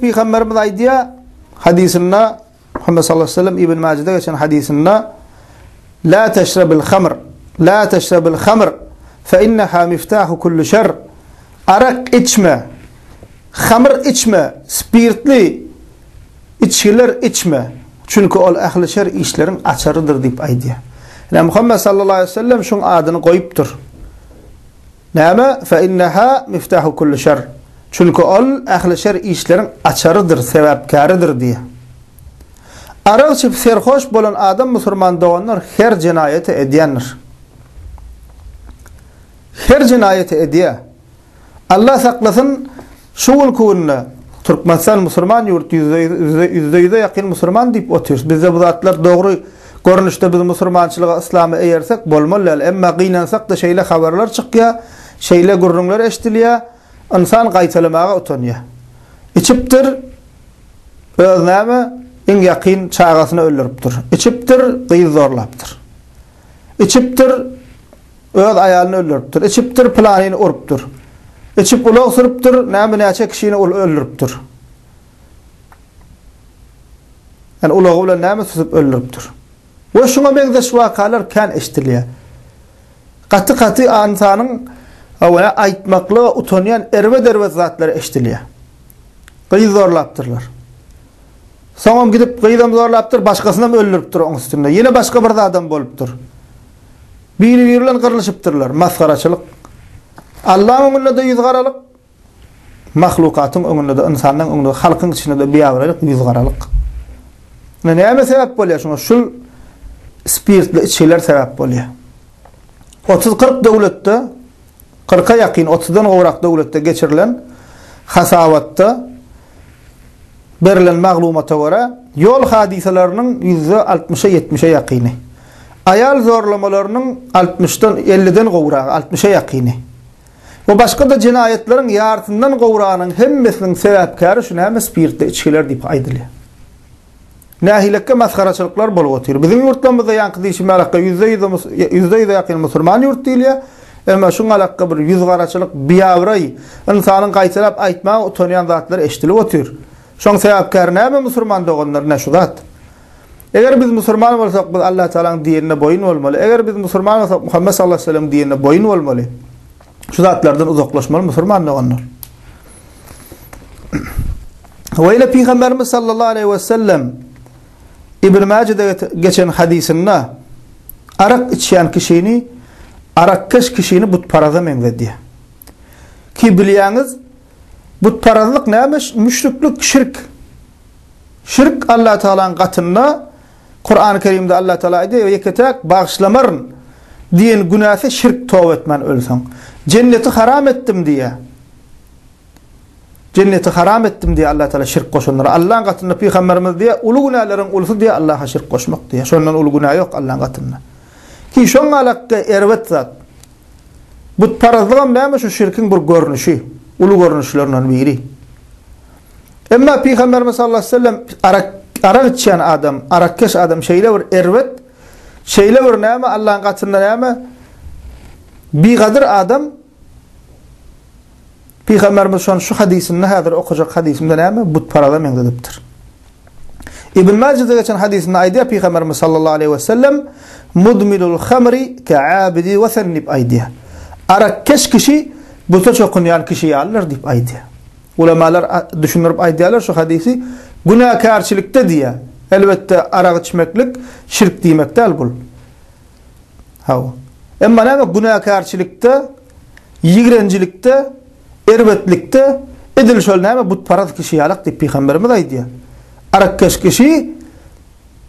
Pygamberimiz aýdýar, hadysynda, Muhammet sallallahu aleyhi ve sellem Ibn Majede geçen hadysynda, La teşrebil hamr, la teşrebil hamr, fe inneha miftahu kulli şer. Arak içme, hamr içme, spirtli içgiler içme. Çünki ol ähli şer işleriň açarydyr diýip aýdýar. Ine Muhammet sallallahu aleyhi ve sellem şuň adyny goýupdyr. Näme? Fe inneha miftahu kulli şer. Çünki ol ähli şer işleriň açarydyr, sebäpkäridir diýýär. Arak içip serhoş bolan adam musurman doganlar her jenaýaty edýändir. Her jenaýaty edýär. Allah saklasyn şu günki günde Türkmenistan musurman ýurt ýüzde ýüze ýakyn musurman diýip otyrys. Bizde bu zatlar dogry görnüşde biz musurmançylyga yslama eýersek bolmaly däl. Emma gynansakda şeýle habarlar çykýar, şeýle gürrüňler eşdilýär, ynsan gaýtalamaga utanýar. Içipdir, öz näme iň ýakyn çagasyny öldüripdir. Içipdir, gyz zorlapdyr. Içipdir, Öz aýalyny öldüripdir. Içipdir, pylanyny urupdyr. Içip ulag sürüpdir, näme näçe kişini ol öldüripdir. Ýani ulagy bilen näme süzüp öldüripdir. We şuňa meňzeş wakalar kän eşidilýär. Gaty-gaty ynsanyň we aýtmaklyga utanýan erbet-erbet zatlar eşidilýär. Gyz zorlapdyrlar. Soňam gidip gyzam zorlapdyr, başgasynam öldüripdir oň üstünde. Ýene başga bir zadam bolupdyr. Biri-biri bilen gyrlyşypdyrlar. Masgaraçylyk. Allaň öňünde-de ýüzgaralyk, mahlukatyň öňünde-de, ynsanyň öňünde, halkyň içinde-de biabraýlyk, ýüzgaralyk. Ine näme sebäp bolýar şuňa? Şul spirtli içgiler sebäp bolýar. 30-40 döwletde, 40-a ýakyn, 30-dan gowrak döwletde geçirilen hasabatda Berlen maglumata görä, ýol hadysalarynyň ýüzde altmyşa ýetmişe ýakyny, aýal zorlamalarynyň altmyşdan elliden gowragy, altmyşa ýakyny we başga-da jenaýatlaryň ýarysyndan gowragynyň hemmesiniň sebäpkäri şu näme spirtli içgiler diýip aýdylýar. Nähilekge masgaraçylyklar bolup otyr. Biziň ýurtlarymyzda ýaňky diýşim ýalakga ýüzde ýüze ýüzde ýüze ýakyn musulman ýurt diýilýär. Emma şuň alakga bir ýüzgaraçylyk, biabraý, ynsanyň gaýtalap aýtmaga utanýan zatlary eşidilip otyr. Şoň sebäpkäri näme musurman doganlar ine şu zat. Eger biz musurman bolsak biz Allah Tagalaň dinine boýun bolmaly. Eger biz musurman bolsak Muhammet sallallahu aleyhi ve sellem dinine boýun bolmaly. Şu zatlardan uzaklaşmaly musurman doganlar. We ýene Pygamberimiz sallallahu aleyhi ve sellem Ibn Majede geçen hadysynda arak içýän kişini arakkeş kişini butparaza meňzedýär. Ki bilýäňiz, butparazlyk näme? Müşriklik, şirk. Şirk Allah Taalanyň gatynda Kurany Kerimde Allah Taala aýdýar, ýeke-täk bagyşlamaryn diýen günäsi şirk toba etmän ölseň. Jenneti haram etdim diýýär. Jenneti haram etdim diýýär Allah Taala şirk goşanlara. Allaň gatynda pygamberimiz diýýär, uly günäleriň ulusy diýýär Allaha şirk goşmak diýýär. Şondan uly günä ýok Allaň gatynda. Ki şoň alakga erbet zat. Butparazlygam näme şu şirkiň bir görnüşi, uly görnüşlerinden biri. Emma pygamberimiz sallallahu aleyhi ve sellem arak arak içýän adam, arakkeş adam şeýle bir erbet, şeýle bir näme Allaň gatynda näme bigadyr adam Pygamberimiz şony şu hadysynda häzir okajak hadysymda näme butparaza meňzedipdir. Ibn Majede geçen hadysynda aýdýar Pygamberimiz sallallahu aleyhi ve sellem mudminul hamri ka'abidi wesen diýip aýdýar. Arakkeş kişi buta çokunýan kişi ýalydyr diýip aýdýar. Ulamalar düşündirip aýdýarlar şu hadysy günäkärçilikde diýýär. Elbetde arak içmeklik şirk diýmek däl bul. Hawa. Emma näme günäkärçilikde, ýigrenjilikde, erbetlikde edil şol näme butparaz kişi ýalak diýip pygamberimiz aýdýar. Arakkeş kişi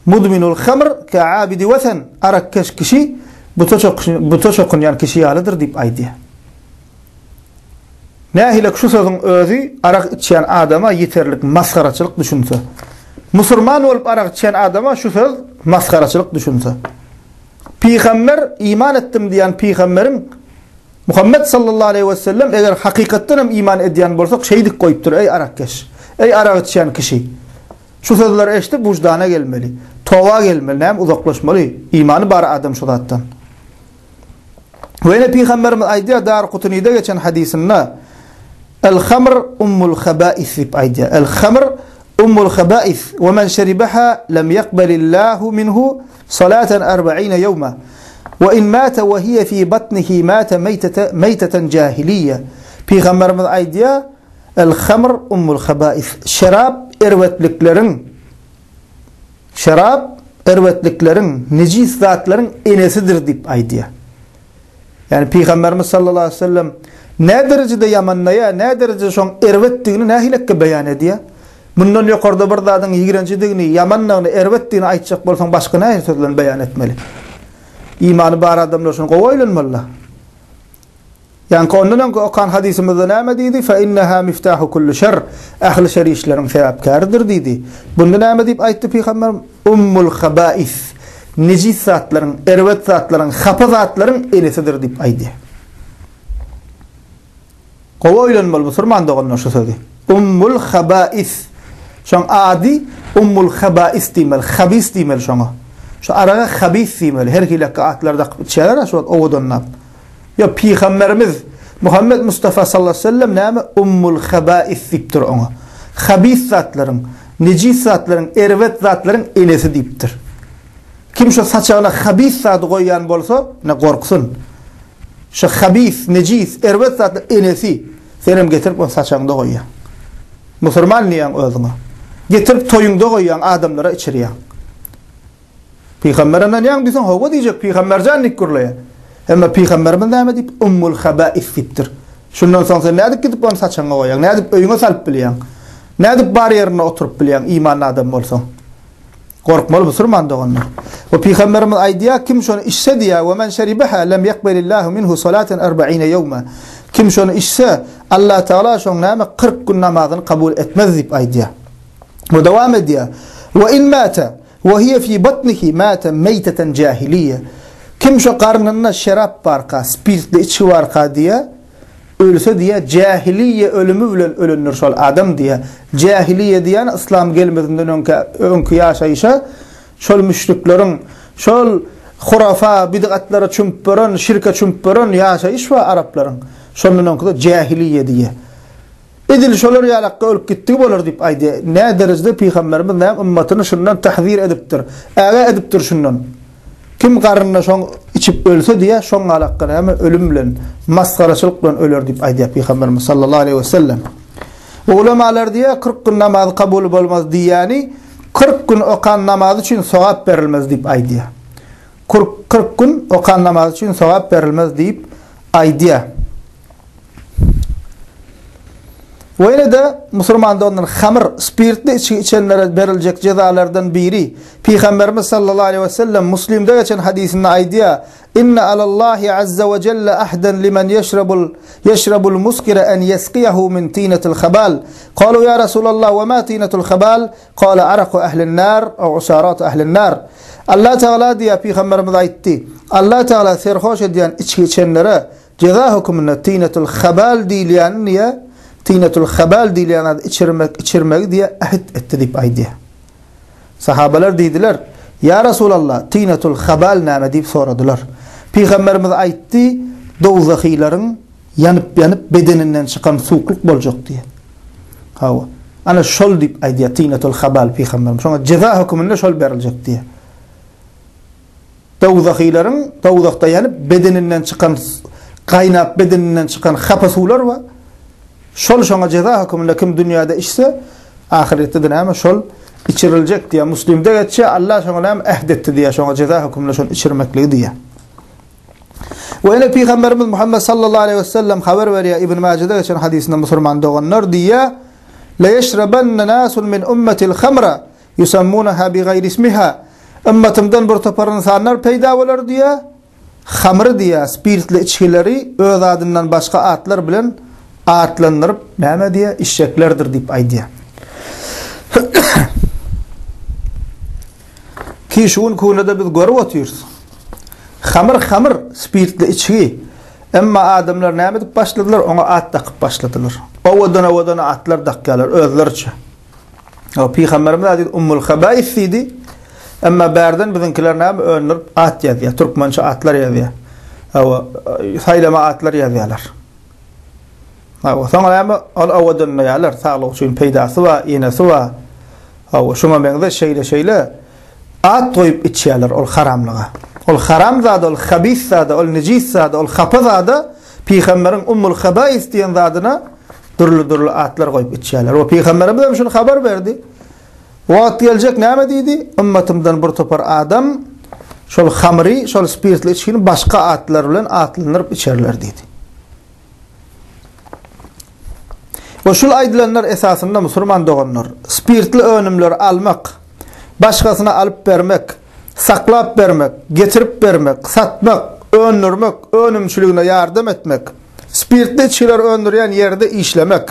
mudminul hamr ka abidi wesen arakkeş kişi buta buta çokunýan kişi ýalydyr diýip aýdýar. Nähili şu sözüň özi arak içýän adama ýeterlik masgaraçylyk düşünse. Musurman bolup arak içýän adama şu söz masgaraçylyk düşünse. Pygamber iman etdim diýen pygamberiň Muhammed sallallahu aleyhi ve sellem eger hakykatdan hem iman edýän bolsak şeýdik goýupdyr eý arakkeş. Eý arak içýän kişi. Şu sözleri eşidip wujdana gelmeli. Toba gelmeli, näme uzaklaşmaly. Imany bar adam şu zatdan. We ýene Pygamberimiz aýdýar Darkutunide geçen hadysynda. El-hamr ummul habais diýip aýdýar. El-hamr ummul habais we men şeribaha lem ýekbelillahu minhu salaten arba'ine ýewma. We in mate we hiye fi batnihi mate meýtete meýteten jahiliýe. Pygamberimiz aýdýar, El-hamr ummul habais. Şerap erbetlikleriň Şerap erbetlikleriň, nejis zatlaryň enesidir diýip aýdýar. Ýagny Pygamberimiz sallallahu aleýhi we sellem nä derejede ýamanlaýar, nä derejede şoň erbetdigini nähilekge beýan edýär? Mundan ýokarda bir zadyň ýigrenjidigini, ýamandygyny, erbetdigini aýtjak bolsaň başga nähili söz bilen beýan etmeli? Imany bar adamlar şuny gowy oýlanmalylar. Ýaňky ondan öňki okan hadysymyzda näme diýdi? Fe inneha miftahu kulli şer. Ähli şer işleriň sebäpkäridir diýdi. Bunda näme diýip aýtdy pygamberimiz? Ummul habais. Nejis zatlaryň, erbet zatlaryň, hapa zatlaryň enesidir diýip aýdýar. Gowy oýlanmaly musurman doganlar şu sözi. Ummul habais. Şoň ady Ummul habais diýmeli, habis diýmeli şoňa. Şu araga habis diýmeli. Her hili atlar dakyp içýärler şu wagt owadanlap. Ýok, pygamberimiz Muhammet Mustafa sallallahu aleýhi we sellem näme Ummul habais diýipdir oňa. Habis zatlaryň, nejis zatlaryň, erbet zatlaryň enesi diýipdir. Kim şu saçagyna habis zady goýýan bolsa, ine gorksun. Şu habis, nejis, erbet zatlaryň enesi, senem getirip ony saçagyňda goýýaň. Musurman diýýäň özüňe. Getirip toýuňda goýýaň, adamlara içirýäň. Pygambere ynanýaň diýseň, hawa diýjek, pygamberjan diýip gürleýär. Emma pygamberimiz näme diýip, ummul habais diýipdir. Şundan soň sen nädip gidip ony saçaňa goýaň, nädip öýüňe salyp bilýäň? Nädip bar ýerinde oturyp bilýäň, imanly adam bolsaň? Gorkmaly musurman doganlar. We pygamberimiz aýdýar, kim şony içse diýýär, we men şeribeha lem ýekbelillahu minhu salaten arba'ine ýewme. Kim şony içse, Allah Taala şoň näme 40 gün namazyny kabul etmez diýip aýdýar. We dowam edýär. We in mata We hiye fi batnihi mate meýteten jahiliýe. Kim şo garnynda şerap barka, spirtli içgi barka diýe, ölse diýe, jahiliýe ölümi bilen ölendir şol adam diýe. Jahiliýe diýýän yslam gelmezinden öňki öňki ýaşaýşa şol müşrikleriň şol hurafa, bidgatlara çümüp bören, şirke çümüp bören ýaşaýyş bar araplaryň. Şondan öňküde jahiliýe diýe. Edil şolar ýalakka ölüp gitdigi bolar diýip aýdýar. Nä derejede pygamberimiz näme ymmatyny şundan tahzir edipdir, ägä edipdir şundan. Kim garynda şoň içip ölse diýýär, şoň ýalakka näme ölüm bilen, masgaraçylyk bilen öler diýip aýdýar pygamberimiz sallallahu aleýhi we sellem. Ulamalar diýýär, 40 gün namazy kabul bolmaz diýýäni, 40 gün okan namazy üçin sogap berilmez diýip aýdýar. 40 gün okan namazy üçin sogap berilmez diýip aýdýar. We ýene-de musulman doganlar hamyr, spirtli içgi içenlere beriljek jezalardan biri, Pygamberimiz sallallahu aleýhi we sellem Muslimde geçen hadysynda aýdýar, Inne alallahi azza we jelle ahden limen ýeşrebul ýeşrebul muskire en ýesqiýehu min tinatil habal. Kalu ýa Rasulallah we ma tinatul habal? Kale araku ehlin nar aw usaratu ehlin nar. Allah Tagala diýýär, Pygamberimiz aýtdy, Allah Tagala serhoş edýän içgi içenlere Jeza höküminde tinetul habal diýilýäni diýýär, tinetul habal diýilýän zady içirmek, içirmegi diýýär, ähit etdi diýip aýdýar. Sahabalar diýdiler, Ýa Resulallah, tinetul habal näme diýip soradylar. Pygamberimiz aýtdy, Dowzahylaryň ýanyp-ýanyp bedeninden çykan suwuklyk boljak diýýär. Hawa. Ana şol diýip aýdýar, tinetul habal pygamberimiz. Şoňa jeza höküminde şol beriljek diýýär. Dowzahylaryň dowzahda ýanyp bedeninden çykan gaýnap bedeninden çykan hapa suwlar bar. Şol şoňa jeza höküminde kim dünýäde içse, ahyretde-de näme şol içiriljek diýýär. Muslimde geçýär, Allah şoňa näme ähd etdi diýýär, şoňa jeza höküminde şony içirmekligi diýýär. We ýene Pygamberimiz Muhammed sallallahu aleýhi we sellem habar berýär Ibn Majede geçen hadysynda musulman doganlar diýýär, La ýeşrebanna nasun min ummatil hamra Ýusammunaha bigaýri ismiha, Ymmatymdan bir topar ynsanlar peýda bolar diýýär, hamry diýýär, spirtli içgileri öz adyndan başga atlar bilen atlandyryp, näme diýýär, içjeklerdir diýip aýdýar. Ki şu günki günde-de biz görüp otyrys. Hamyr hamyr, spirtli içgi. Emma adamlar näme edip başladylar, oňa at dakyp başladylar. Owadan-owadan atlar dakýarlar özleriçe. O Pygamberimiz aziz Ummul Habais diýdi. Emma bärden biziňkiler näme öndürip at ýazýar, türkmençe atlar ýazýar. Hawa, saýlama atlar ýazýarlar. Hawa, soňra näme, ol owadanlaýarlar, saglyk üçin peýdasy bar, ýenesi bar. Hawa, şuňa meňzeş şeýle-şeýle at goýup içýärler ol haramlyga. Ol haram zada, ol habis zada, ol nejis zada, ol hapa zada pygamberiň ummul habais diýen zadyna dürli-dürli atlar goýup içýärler. We pygamberimiz hem şuny habar berdi. Wagt geljek näme diýdi? Ymmatymdan bir topar adam şol hamry, şol spirtli içgini başga atlar bilen atlandyryp içerler diýdi. We şul aýdylanlar esasynda musurman doganlar, spirtli önümleri almak, başgasyna alyp bermek, saklap bermek, getirip bermek, satmak, öndürmek, önümçiligine ýardam etmek, spirtli içgileri öndürýän ýerde işlemek,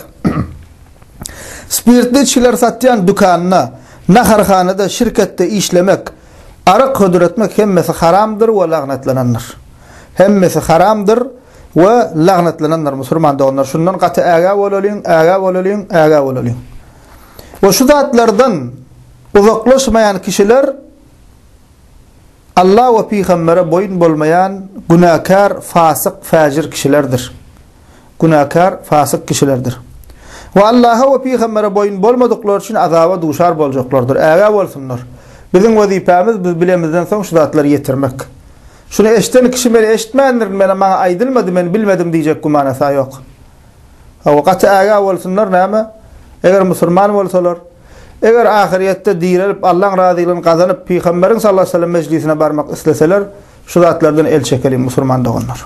spirtli içgileri satýan dükanda, naharhanada, şirketde işlemek, arak hödür etmek hemmesi haramdyr we lagnatlanandyr. Hemmesi haramdyr we lagnatlanandyr musurman doganlar. Şundan gaty ägä bolalyň, ägä bolalyň, ägä bolalyň. We şu zatlardan uzaklaşmaýan kişiler Allah we pygambere boýun bolmaýan günäkär, fasyk, fäjir kişilerdir. Günäkär, fasyk kişilerdir. We Allaha we pygambere boýun bolmadyklary üçin azaba duşar boljaklardyr. Ägä bolsunlar. Biziň wezipämiz biz bilemizden soň şu zatlary ýetirmek. Şuny eşden kişi men eşitmändirin, mena maňa aýdylmady, men bilmedim diýjek gümanasa ýok. Hawa, gaty ägä bolsunlar näme? Eger musulman bolsalar, eger ahyrýetde direlip Allaň razylygyny gazanyp Pygamberiň sallallahu aleyhi ve sellem mejlisine barmak isleseler, şu zatlardan el çekeliň musulman doganlar.